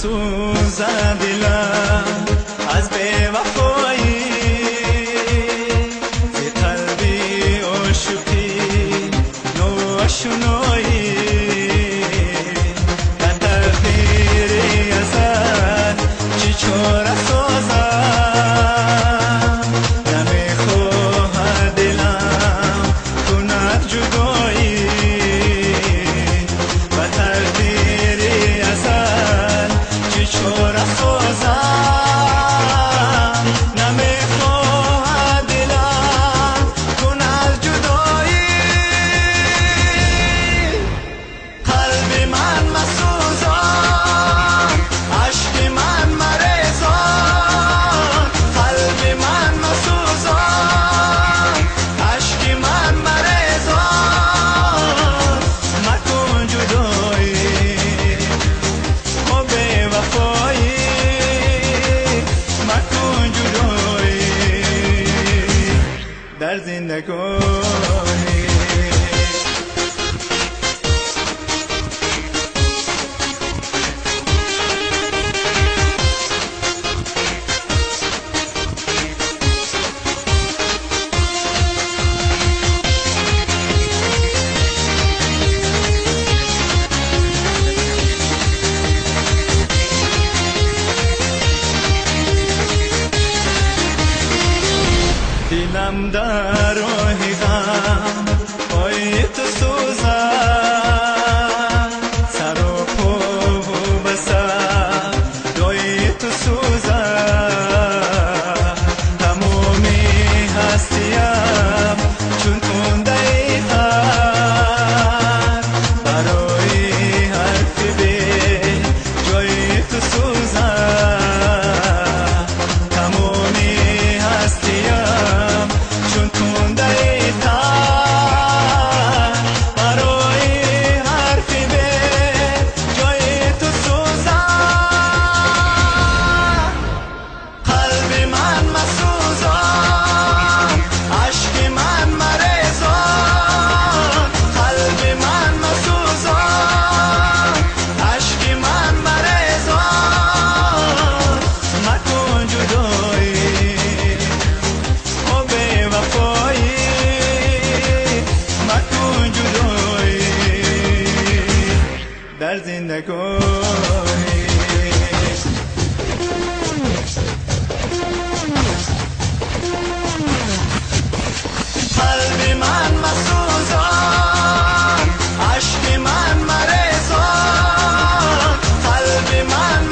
Сӯзад дилам аз бевафоӣ, зи қалби ошиқӣ ношуноӣ. Ба тақдири азал чӣ чора созам? Намехоҳад дилам кунад ҷудоӣ. Ба тақдири азал чӣ чора созам? Намехоҳад дилам кунад ҷудоӣ. Қалби ман масӯзон, ашки ман марезон. Қалби ман масӯзон, ашки ман марезон. Макун ҷудоӣ, о бевафоӣ, макун ҷудоӣ дар зиндагонӣ. Дилам дар роҳи ғам пои ту сӯзад, сару пову ба садои ту сӯзад. Тамоми ҳастиям чун тундаи тар барои ҳарфи беҷои ту сӯзад. Тамоми ҳастиям чун тундаи тар барои ҳарфи беҷои ту сӯзад. Қалби ман масӯзон, ашки ман марезон. Қалби ман масӯзон, ашки ман марезон. Макун ҷудоӣ, о бевафоӣ, макун ҷудоӣ дар зиндагонӣ. Қалби ман масӯзон, ашки ман марезон. Қалби ман